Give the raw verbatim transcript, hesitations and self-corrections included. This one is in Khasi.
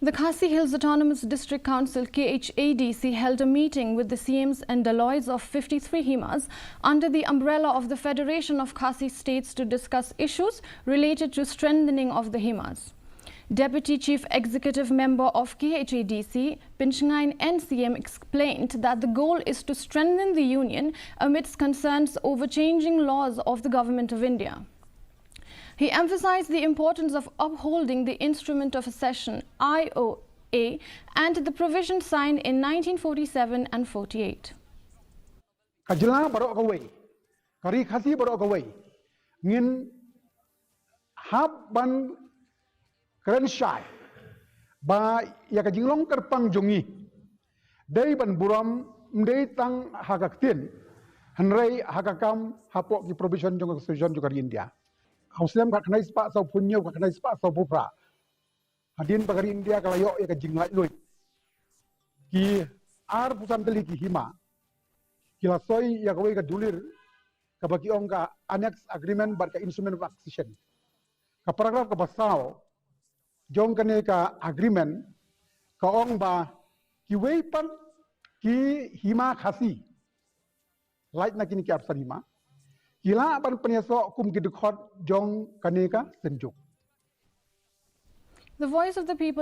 The Khasi Hills Autonomous District Council, K H A D C, held a meeting with the C Ms and Doloits of fifty-three Himas under the umbrella of the Federation of Khasi States to discuss issues related to strengthening of the Himas. Deputy Chief Executive Member of K H A D C, Pinshngaiñ N C M, explained that the goal is to strengthen the union amidst concerns over changing laws of the Government of India. He emphasized the importance of upholding the Instrument of Accession, I O A, and the provision signed in nineteen forty-seven and forty-eight. Ka jylla baroh kawei, ka ri Khasi baroh kawei, ngin hap ban kren shai ba ïa ka jinglong kyrpang jong ngi dei ban burom, ym dei tang ha ka ktien, hynrei ha ka kam, hapoh ki provision jong ka Constitution jong ka ri India. Ha u snem khatkhyndai spah sawphew hynñiew, khatkhyndai spah sawphew phra, hadien ba ka ri India ka la ïoh ïa ka jinglaitluid, ki arphew san tylli ki hima ki la soi ïa kawei ka dulir kaba ki ong ka Annex Agreement bad ka Instrument of Accession. Ka paragraph kaba saw jong kane ka agreement ka ong ba kiwei pat ki hima Khasi, lait na kine ki arphew san hima, ki lah ban pynïasoh kum ki dkhot jong kane ka synjuk. The Voice of the People